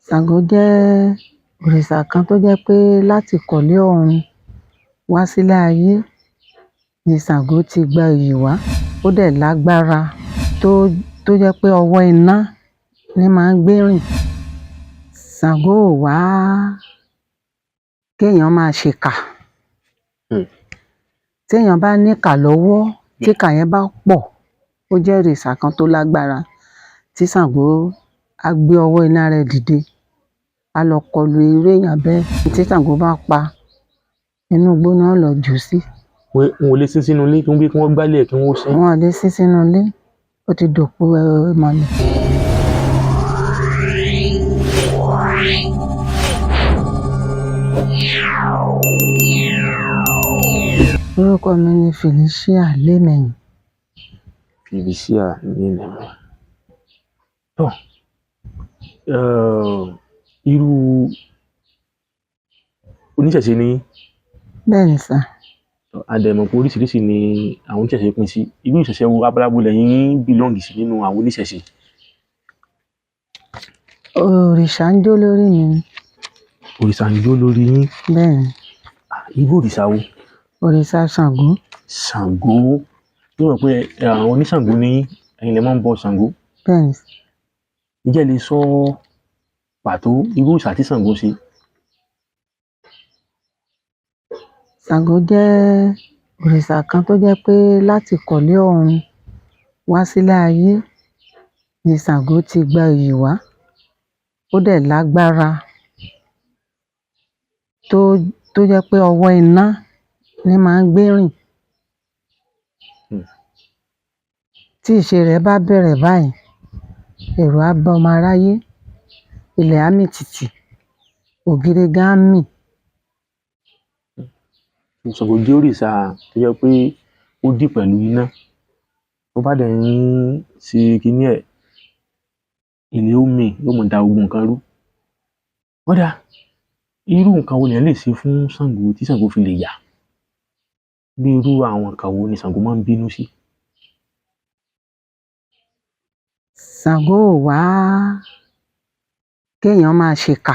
Ṣàngó jẹ́ òrìṣà kan tó jẹ́ pé láti ìkọ̀lé ọ̀run wá sílé ayé ni Ṣàngó ti gba iyì wá. Ó dẹ̀ lágbára tó jẹ́ pé ọwọ́ iná ní máa ń gbé rìn. Ṣàngó ò wá kéèyàn máa ṣèkà. Téèyàn bá níkà lọ́wọ́, tíkà yẹn bá pọ̀, ó jẹ́ òrìṣà kan tó lágbára tí Ṣàngó á gbé ọwọ́ iná rẹ̀ dìde, á lọ kọlu irú èèyàn bẹ́ẹ̀. Tí Ṣàngó bá pa, inú igbó ni wọ́n lọ jù ú sí. Wọn ò lè sin sínú ilé kí wọ́n gbálẹ̀ kí wọ́n sin. Wọn ò lè sin sínú ilé, ó ti dòkú mọ́lẹ̀. Orúkọ mi ni Felicia Lémẹ̀yìn. Felicia Lémẹ̀yìn. Tọ́, irú oníṣẹ̀ṣe ni yín? Bẹ́ẹ̀ ni sà. A dẹ̀ mọ̀ pé oríṣiríṣi ni àwọn oníṣẹ̀ṣe pín sí. Irú ìṣẹ̀ṣe wo, abala wo lẹ̀yin belong sí nínú àwọn oníṣẹ̀ṣe? Òrìṣà ń jó lórí mi ni. Òrìṣà ń jó lórí yín? Bẹ́ẹ̀ ni. Irú òrìṣà wo? Òrìṣà Ṣàngó. Ṣàngó. Ó mọ̀ pé àwọn oníṣàngó ni yín, ẹ̀yin lẹ máa ń bọ Ṣàngó. Bẹ́ẹ̀ ni. Ǹjẹ́ ẹ lè sọ pàtó irú òrìṣà tí Ṣàngó ṣe? Ṣàngó jẹ́ òrìṣà kan tó jẹ́ pé láti ìkọ̀lé ọ̀run wá sílé ayé ni Ṣàngó ti gba iyì wá. Ó dẹ̀ lágbára tó jẹ́ pé ọwọ́ iná ní máa ń gbé rìn. Tí ìṣe rẹ̀ bá bẹ̀rẹ̀ báyìí, ẹ̀rù á bá ọmọ aráyé, ilẹ̀ á mì tìtì, ògiri gan á mì. Ṣàngó jẹ́ òrìṣà tó jẹ́ pé ó dì pẹ̀lú iná. Tó bá dẹ̀ ń ṣe kiní ẹ̀, ilẹ̀ ó mì, yóò máa da gbogbo nǹkan rú. Ó dáa, irú nǹkan wo lèèyàn lè ṣe fún Ṣàngó tí Ṣàngó fi lè yà? Bí irú àwọn nǹkan wo ni Ṣàngó máa ń bínú sí? Ṣàngó ò wá kéèyàn máa ṣèkà.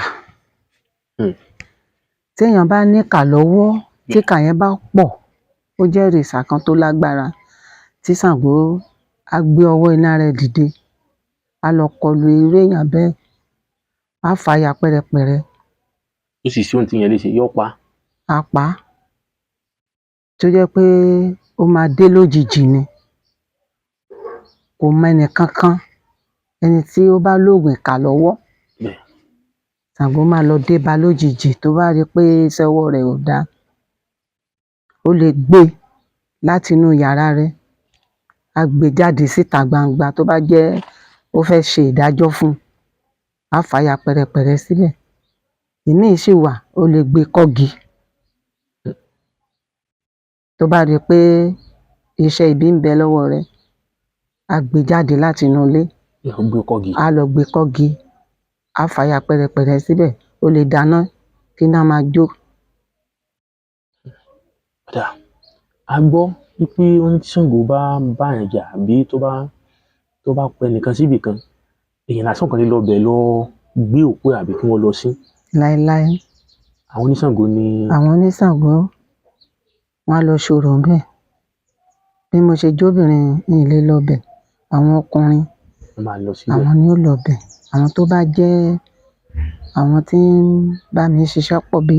Téèyàn bá níkà lọ́wọ́, tíkà yẹn bá pọ̀, ó jẹ́ òrìṣà kan tó lágbára tí Ṣàngó á gbé ọwọ́ iná rẹ̀ dìde, á lọ kọlu irú èèyàn bẹ́ẹ̀, á fà á ya pẹ́rẹpẹ̀rẹ. Ó sì sí ohun tí èèyàn lè ṣe, yóò pa á. Á pa á. Tó jẹ́ pé ó máa dé lójijì ni. Kò mọ ẹnì kankan, ẹni tí ó bá lóògùn ìkà lọ́wọ́. Ṣàngó máa lọ dé bá lójijì tó bá rí pé iṣẹ́ ọwọ́ rẹ̀ ò dáa. Ó lè gbé láti inú yàrá rẹ̀, á gbé jáde síta gbangba tó bá jẹ́ ó fẹ́ ṣe ìdájọ́ fún un, á fà á ya pẹ̀rẹ̀pẹ̀rẹ̀ sílẹ̀. Ìmíì sì wà, ó lè gbé kọ́gi. Tó bá rí pé iṣẹ́ ibi ń bẹ lọ́wọ́ rẹ̀, á gbé jáde láti inú ilé. Á lọ gbé kọ́gi, á fà á ya pẹ̀rẹ̀pẹ̀rẹ̀ síbẹ̀, ó lè dáná kí iná máa jó. A gbọ́ wípé wọ́n ní tí Ṣàngó bá báyàn jà àbí tó bá pe ẹnìkan síbì kan, èèyàn lásán kàn lè lọ bẹ̀ lọ gbé òkú ẹ̀ àbí kí wọ́n lọ sin. Láéláé. Àwọn oníṣàngó ni. Àwọn oníṣàngó wọ́n á lọ ṣorò ńbẹ̀. Bí mo ṣe jóbìnrin, mi ì lè lọ bẹ̀. Àwọn ọkùnrin àwọn ni ó lọ bẹ̀. Àwọn tó bá jẹ́ àwọn tí ń bá mi ṣiṣẹ́ pọ̀ bí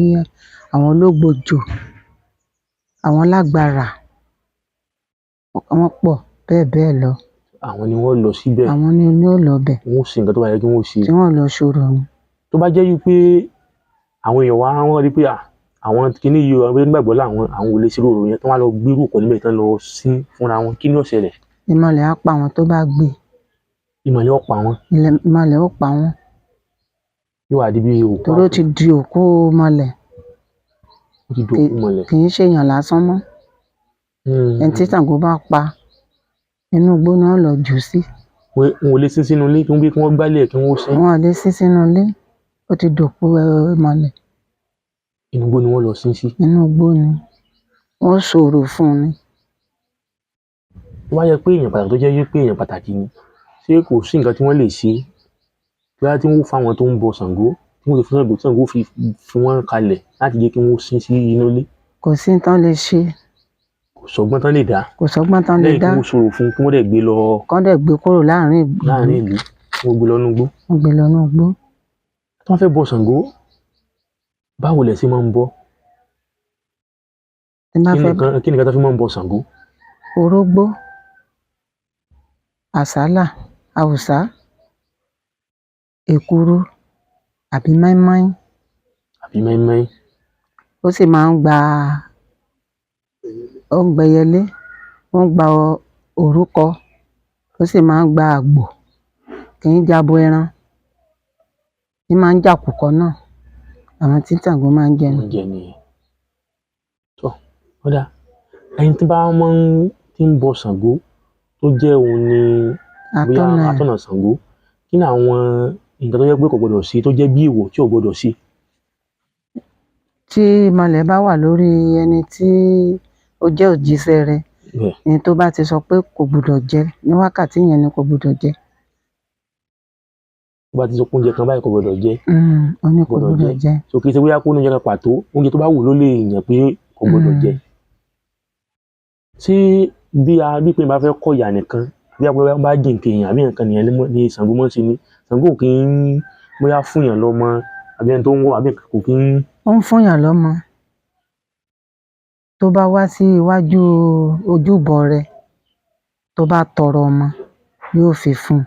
àwọn ológbòjò, àwọn lágbára, wọ́n pọ̀ bẹ́ẹ̀ bẹ́ẹ̀ lọ. Àwọn ni wọ́n lọ síbẹ̀. Àwọn ni ó lọ bẹ̀. Wọ́n ó ṣe nǹkan tó bá yẹ kí wọ́n ṣe. Tí wọ́n lọ ṣorò ni. Tó bá jẹ́ wípé àwọn èèyàn wa wọ́n rí pé àwọn kiní yìí o, àwọn onígbàgbọ́ làwọn, àwọn ò lè ṣerú orò yẹn, tí wọ́n á lọ gbérù òkú níbẹ̀ tán lọ sin fúnra wọn, kí ni ó ṣẹlẹ̀? Ìmọ̀lẹ̀ á pa àwọn tó bá gbé. Ìmọ̀lẹ̀ ó pa wọ́n. Ìmọ̀lẹ̀ ó pa wọ́n. Yóò wá di bí òkú. Torí ó ti di òkú mọlẹ̀. Ó ti di òkú mọlẹ̀. Kì í ṣèèyàn lásán mọ́. Ẹni tí Ṣàngó bá pa, inú igbó ni wọ́n lọ jù ú sí. Wọn ò lè sin sínú ilé kí wọ́n gbálẹ̀ kí wọ́n sin. Wọn ò lè sin sínú ilé, ó ti dòkú mọlẹ̀. Inú igbó ni wọ́n lọ sin sí. Inú igbó ni wọ́n ṣòro fún un ni. Tó bá jẹ́ pé èèyàn pàtàkì tó jẹ́ wípé èèyàn pàtàkì ni, ṣé kò sí nǹkan tí wọ́n lè ṣe Bóyá tí wọ́n fáwọn tó ń bọ Ṣàngó, tí wọ́n ti fún Ṣàngó, tí Ṣàngó fi fi wọ́n kalẹ̀ láti jẹ́ kí wọ́n sin sí inú ilé. Kò sí ní tán lè ṣe. Kò sọgbọ́n tán lè dá. Kò sọ́gbọ́n tán lè Lẹ́yìn dá. kí wọ́n sọ̀rọ̀ fún, kí wọ́n dẹ̀ gbé lọ Kán dẹ̀ gbé kúrò láàrin ìlú. Láàrin ìlú, kí wọ́n gbé lọ inú igbó. Wọ́n gbé lọ inú igbó. Tí wọ́n fẹ́ bọ Ṣàngó, báwo lẹ̀ ṣe máa ń bọ? Tí n bá Kí fẹ́ nìkan, kí nìkan tó fi máa ń bọ Ṣàngó? Orógbó, àsálà, awùsá, èkuru àbí mọ́ínmọ́ín. Àbí mọ́ínmọ́ín. Ó sì máa ń gba, ó ń gbẹyẹlé, ó ń gba òrúkọ, ó sì máa ń gba àgbò, kì í jabo ẹran, ní máa ń jàkùkọ náà. Àwọn tí Ṣàngó máa ń jẹ nù. Oúnjẹ nìyẹn. Tó, ó dáa. Ẹni tí bá máa ń tí ń bọ Ṣàngó tó jẹ́ òun ni bóyá Atọ́nà ẹ̀. Atọ́nà Ṣàngó, kí ni àwọn nǹkan tó jẹ́ pé kò gbọdọ̀ ṣe, tó jẹ́ bí èèwọ̀ tí ò gbọdọ̀ ṣe? Tí ìmọ̀lẹ̀ bá wà lórí ẹni tí ó jẹ́ òjíṣẹ́ rẹ̀, Bẹ́ẹ̀. ẹni tó bá ti sọ pé kò gbọdọ̀ jẹ ní wákàtí yẹn ni kò gbọdọ̀ jẹ. Tó bá ti sọ pé oúnjẹ kan báyìí kò gbọdọ̀ jẹ, Ó ní kò gbọdọ̀ gbọdọ̀ jẹ. jẹ. So kì í ṣe bóyá kó ní oúnjẹ kan pàtó, oúnjẹ tó bá wù ló lè yàn pé kò gbọdọ̀ jẹ. Ṣé bí a bí pé bá fẹ́ kọ́ ìyà nìkan, bí a bá jìnkè èèyàn àbí nǹkan nìyẹn ní Ṣàngó mọ́ sí ni? Ṣàngó kì í bóyá fún èèyàn lọ́mọ àbí ẹni tó ń wọ́ àbí kò kí ń. Ó ń fúnyàn lọ́mọ. Tó bá wá sí iwájú ojúbọ rẹ̀, tó bá tọrọ ọmọ, yóò fi fún un.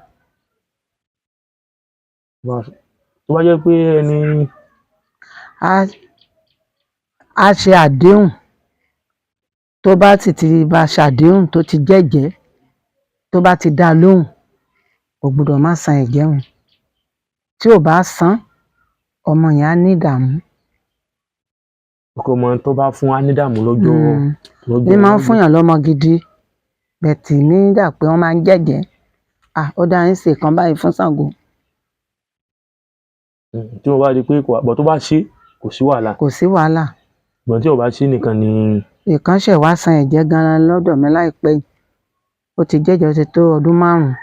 Tó bá jẹ́ pé ẹni Á ṣe àdéhùn. Tó bá sì ti bá ṣàdéhùn, tó ti jẹ́jẹ̀ẹ́, tó bá ti dá a lóhùn, kò gbọdọ̀ má san ẹ̀jẹ́ òun. Tí ò bá san, ọmọ yẹn á ní ìdààmú. Ọkọ ọmọ tó bá fún á ní ìdààmú lọ́jọ́ lọ́jọ́. Ní máa ń fúnyàn lọ́mọ gidi, bẹ̀tì nígbà pé wọ́n máa ń jẹ́jẹ̀ẹ́. Ah, ó dá ń ṣe kan báyìí fún Ṣàngó. Tí wọ́n bá rí i pé kò bọ̀, tó bá ṣe, kò sí wàhálà. Kò sí wàhálà. Ṣùgbọ́n tí ò bá ṣe nìkan ni. Ìkan ṣẹ̀ wá san ẹ̀jẹ́ ganan lọ́dọ̀ mi láìpẹ́ yìí. Ó ti jẹ́jẹ̀ẹ́, ó ti tó ọdún 5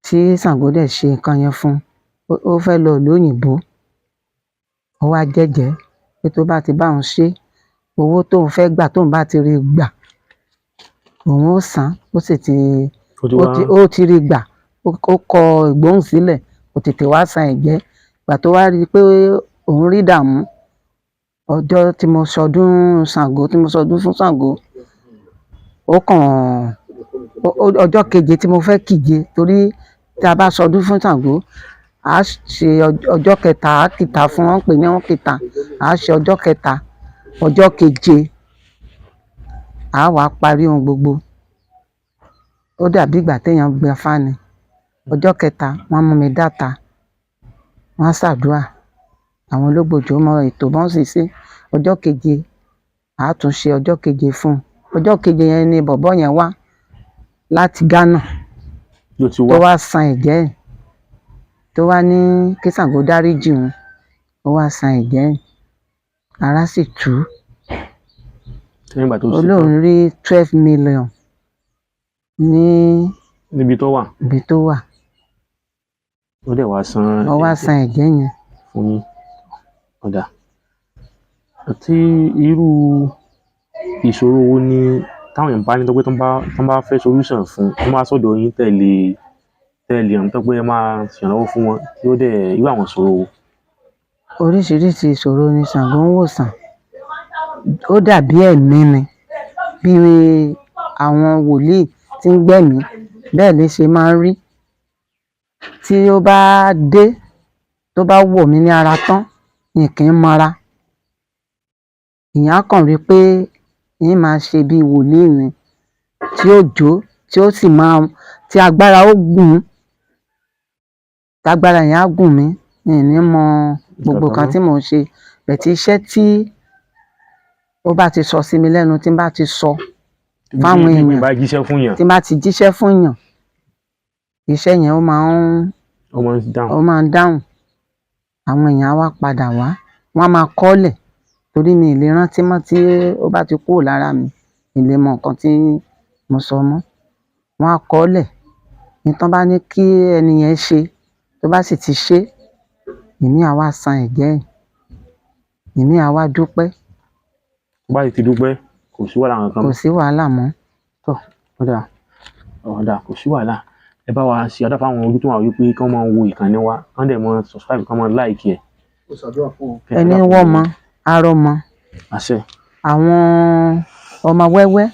tí Ṣàngó dẹ̀ ṣe nǹkan yẹn fún un. Ó fẹ́ lọ ìlú òyìnbó. Ó wá jẹ́jẹ̀ẹ́ pé tó bá ti bá òun ṣe, owó tóun fẹ́ gbà, tóun bá ti rí gbà, òun ó san. Ó sì ti Ó ti ó wá ti ó ti rí gbà. Ó kọ ìgbóhùn sílẹ̀, kò tètè wá san ẹ̀jẹ́. Ìgbà tó wá rí i pé òun rí ìdààmú, ọjọ́ tí mo ṣọdún Ṣàngó, tí mo ṣọdún fún Ṣàngó, ó kàn ọjọ́ keje tí mo fẹ́ kíje, torí tí a bá ṣọdún fún Ṣàngó, à á ṣe ọjọ́ kẹta, à á kìta fún wọn, pè ní wọn kìta, à á ṣe ọjọ́ kẹta, ọjọ́ keje à á wá parí ohun gbogbo. Ó dàbí ìgbà téèyàn gbẹ fá ni. Ọjọ́ kẹta, wọ́n mú mi dáta, wọ́n á ṣàdúrà, àwọn ológbòjò mọ ètò bọ́n sì ṣe. Ọjọ́ keje, à á tún ṣe ọjọ́ keje fún un. Ọjọ́ keje yẹn ni bọ̀bọ́ yẹn wá láti Ghana Ló ti tó wá. Wá san ẹ̀jẹ́ ẹ̀, tó wá ní kí Ṣàngó dáríjì òun. Ó wá san ẹ̀jẹ́ ẹ̀, ara sì tù ú. Lẹ́yìn ìgbà tó Ó ṣe lóun tán rí 12 million ní níbi tó wà. Ibi tó wà. Ó dẹ̀ wá san Ó wá ẹ̀jẹ̀ san ẹ̀jẹ́ yẹn. Fún yín. Ó dáa. Àti irú ìṣòro wo ni táwọn èèyàn bá ní tó pé tán bá fẹ́ solution fún, wọ́n máa sọ̀dọ̀ yín tẹ̀lé tẹ̀lé ọ̀nà tó pé ẹ máa ṣèrànwọ́ fún wọn, tí ó dẹ̀ irú àwọn ìṣòro wo? Oríṣiríṣi ìṣòro ni Ṣàngó ń wòsàn. Ó dàbí ẹ̀mí ni, bí àwọn wòlíì tí ń gbẹ̀mí, bẹ́ẹ̀ ló ṣe máa ń rí. Tí ó bá dé, tó bá wọ̀ mí ní ara tán, n kì í mọra. Èèyàn á kàn rí pé ń máa ṣe bíi wòlíì ni, tí ó jó, tí ó sì máa tí agbára ó gùn ún, tágbára yẹn á gùn mí, mi ì ní mọ gbogbo nǹkan tí mò ń ṣe. But iṣẹ́ tí ó bá ti sọ sí mi lẹ́nu, tí n bá ti sọ fáwọn Bí èèyàn, bá jíṣẹ́ fún yàn, tí n bá ti jíṣẹ́ fún yàn, iṣẹ́ yẹn ó máa ń ó máa ń dáhùn. Ó máa ń dáhùn. Àwọn èèyàn á wá padà wá, wọ́n á máa kọ́lẹ̀, torí mi ì lè rántí mọ́. Tí ó bá ti kúrò lára mi, mi ì lè mọ nǹkan tí mo sọ mọ́. Wọ́n á kọ́lẹ̀. Ní tán bá ní kí ẹni yẹn ṣe, tó bá sì ti ṣe, ìmíì á wá san ẹ̀jẹ́ ẹ̀, ìmíì á wá dúpẹ́. Tó bá sì ti dúpẹ́, kò sí wàhálà kankan Kò mọ́. sí wàhálà mọ́. Tọ́ ọ̀dà ọ̀dà, kò sí wàhálà. Ẹ bá wa ṣe àdúrà fáwọn ojú tó wà wípé kí wọ́n máa wo ìkànnì wa, kí wọ́n dẹ̀ máa subscribe, kí wọ́n máa like ẹ̀. Ó ṣàdúrà fún wọn. Kẹ́ ẹ Ẹni ṣàdúrà fún wọ́mọ arọ́mọ. Àṣẹ. Àwọn ọmọ wẹ́wẹ́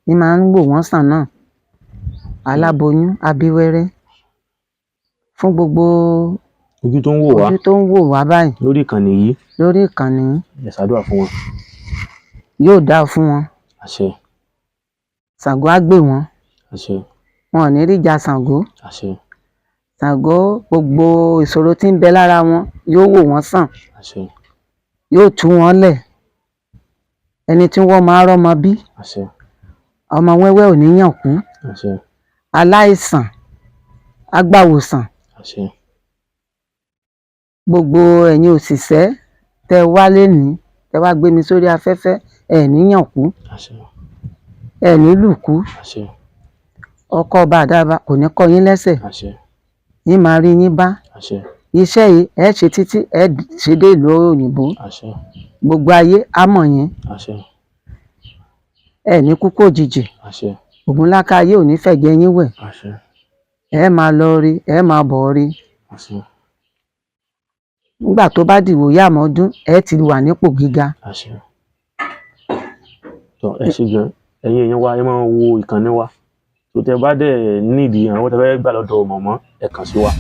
ní máa ń wò wọ́n sàn náà, aláboyún abíwẹ́rẹ́, fún gbogbo ojú tó ń wò wá ojú tó ń wò wá báyìí lórí ìkànnì yìí, lórí ìkànnì yìí, ẹ ṣàdúrà fún wọn. Yóò dáa fún wọn. Àṣẹ. Ṣàngó á gbè wọ́n. Àṣẹ. Wọn ò ní ríjà Ṣàngó. Àṣẹ. Ṣàngó, gbogbo ìṣòro tí ń bẹ lára wọn, yóò wò wọ́n sàn. Àṣẹ. Yóò tú wọn lẹ̀. Ẹni tí wọ́n máa rọ́mọ bí, Àṣẹ. ọmọ wẹ́wẹ́ ò ní yàn kú. Àṣẹ. Aláìsàn á gbàwòsàn. Àṣẹ. Gbogbo ẹ̀yin òṣìṣẹ́ tẹ́ ẹ wá lénìí, tẹ́ wá gbé mi sórí afẹ́fẹ́, ẹ ní yàn kú. Àṣẹ. Ẹ ní lù kú. Àṣẹ. Ọkọ ọba àdàbà kò ní kọ́ yín lẹ́sẹ̀. Àṣẹ. Yín máa rí yín bá. Àṣẹ. Iṣẹ́ yìí, ẹ ṣe títí ẹ ṣe dé ìlú òyìnbó. Àṣẹ. Gbogbo ayé á mọ̀ yín. Àṣẹ. Ẹ ní kú kú òjijì. Àṣẹ. Ògúnláka ayé ò ní fẹ̀jẹ̀ yín wẹ̀. Àṣẹ. Ẹ máa lọ rí, ẹ máa bọ̀ rí. Àṣẹ. Nígbà tó bá dìwòyí àmọ́dún, ẹ ti wà nípò gíga. Àṣẹ. Tọ, ẹ ṣe gan. Ẹ̀yin èèyàn wa, ẹ máa wo ìkànnì wa. Tó tẹ bá dẹ̀ nídìí ìrànlọ́wọ́ tẹ fẹ́ gbà lọ́dọ̀ mọ̀mọ́, ẹ kàn sí wa.